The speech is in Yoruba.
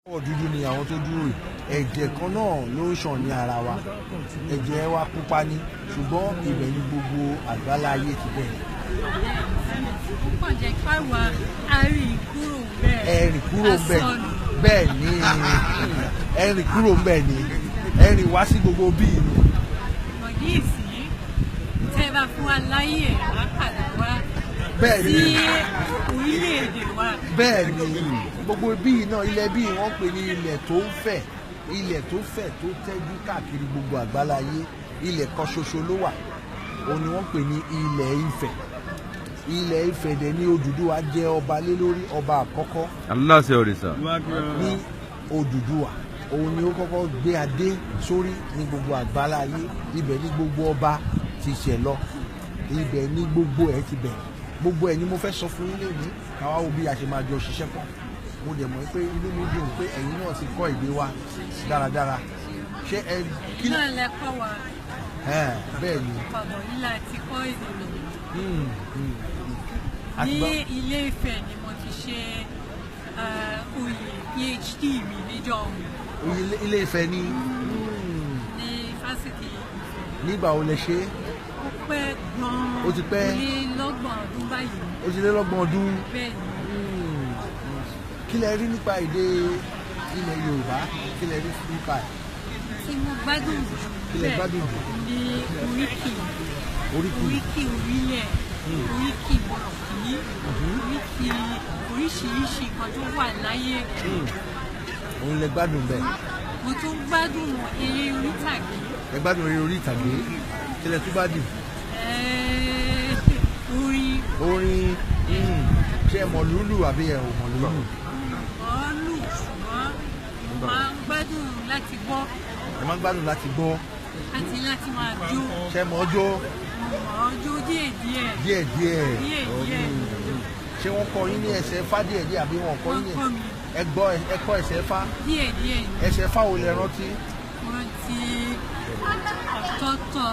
Àwọ̀ dúdú ni àwọn tó dúró yìí. Ẹ̀jẹ̀ kan náà ló ń ṣàn ní ara wa. Ẹ̀jẹ̀ wa pupa ni, ṣùgbọ́n ibẹ̀ ni gbogbo àgbáláyé ti bẹ̀rẹ̀. Ó kàn jẹ́ káwa arìn kúrò bẹ́ẹ̀. Ẹ rìn kúrò ńbẹ̀. Bẹ́ẹ̀ ni, ẹ rìn kúrò ńbẹ̀ ni, ẹ rìn wá sí gbogbo bíi ni. Ọ̀dí ìsìn tẹ́ bá fún wa láyè, á padà wá Bẹ́ẹ̀ sí ni. orílẹ̀-èdè wa. Bẹ́ẹ̀ ni, gbogbo bíi náà, ilẹ̀ bíi wọ́n pè ní ilẹ̀ tó ń fẹ̀, ilẹ̀ tó fẹ̀ tó tẹ́jú káàkiri gbogbo àgbáláyé. Ilẹ̀ kan ṣoṣo ló wà, òun ni wọ́n pè ní ilẹ̀ Ifẹ̀. Ilẹ̀ Ifẹ̀ dẹ̀ ní Odùduwà jẹ́ ọba lé lórí, ọba àkọ́kọ́. Aláṣẹ òrìṣà. Ní Odùduwà, òun ni ó kọ́kọ́ gbé adé sórí ní gbogbo àgbáláyé. Ibẹ̀ ní gbogbo ọba ti ṣẹ̀ lọ, ibẹ̀ ní gbogbo ẹ̀ ti bẹ̀rẹ̀. Gbogbo ẹ̀ ni mo fẹ́ sọ fún yín lẹ́yìn, káwá wo bí a ṣe máa jọ ṣiṣẹ́ pọ̀. Mo dẹ̀ mọ̀ pé inú mi dùn pé ẹ̀yin náà ti kọ́ èdè wa dáradára. Ṣé ẹ kí Náà lẹ́kọ̀ọ́ wa. Ẹ̀, bẹ́ẹ̀ ni. Ọ̀dọ̀ yìí la ti kọ́ èdè mi. Àti Ní Ilé Ifẹ̀ ni mo ti ṣe oyè PhD mi níjọ́ òun. Ilé Ifẹ̀ ni? Ní fásitì Ifẹ̀. Nígbà wo lẹ ṣe é? Ó pẹ́ gan-an. Ó ti pẹ́. Lé lọ́gbọ̀n ọdún báyìí. Ó ti lé lọ́gbọ̀n ọdún. Bẹ́ẹ̀ ni. Kí lẹ rí nípa èdè ilẹ̀ Yorùbá? Kí lẹ rí nípa ẹ̀? Tí mo gbádùn jù Kí lẹ gbádùn jù? ní oríkì. Oríkì. Oríkì orílẹ̀, oríkì bọ̀rọ̀kìní, oríkì oríṣiríṣi nǹkan tó wà láyé. Òun lẹ gbádùn bẹ́ẹ̀? Mo tún gbádùn eré orí ìtàgé. Ẹ gbádùn eré orí ìtàgé. Kí lẹ tún gbádùn? Orin. Orin. Ṣé ẹ mọ̀ lúlù àbí ẹ ò mọ̀ lúlù? Mọ̀ lù, ṣùgbọ́n mo máa ń gbádùn láti gbọ́. Ẹ máa ń gbádùn láti gbọ́. Àti láti máa jó. Ṣé ẹ mọ̀ ọ́ jó? Mo mọ̀ ọ́ jó díẹ̀díẹ̀. Díẹ̀ díẹ̀. Díẹ̀díẹ̀. Ṣé wọ́n kọ́ yín ní ẹsẹ̀ fá díẹ̀díẹ̀ àbí wọ́n kọ́ yín ní Wọ́n kọ́ mi. Ẹ gbọ́, ẹ kọ́ ẹsẹ̀ fá? Díẹ̀díẹ̀ ni. Ẹsẹ̀ fá wo lẹ rántí? Mo rántí ọ̀tọ̀ọ̀tọ̀.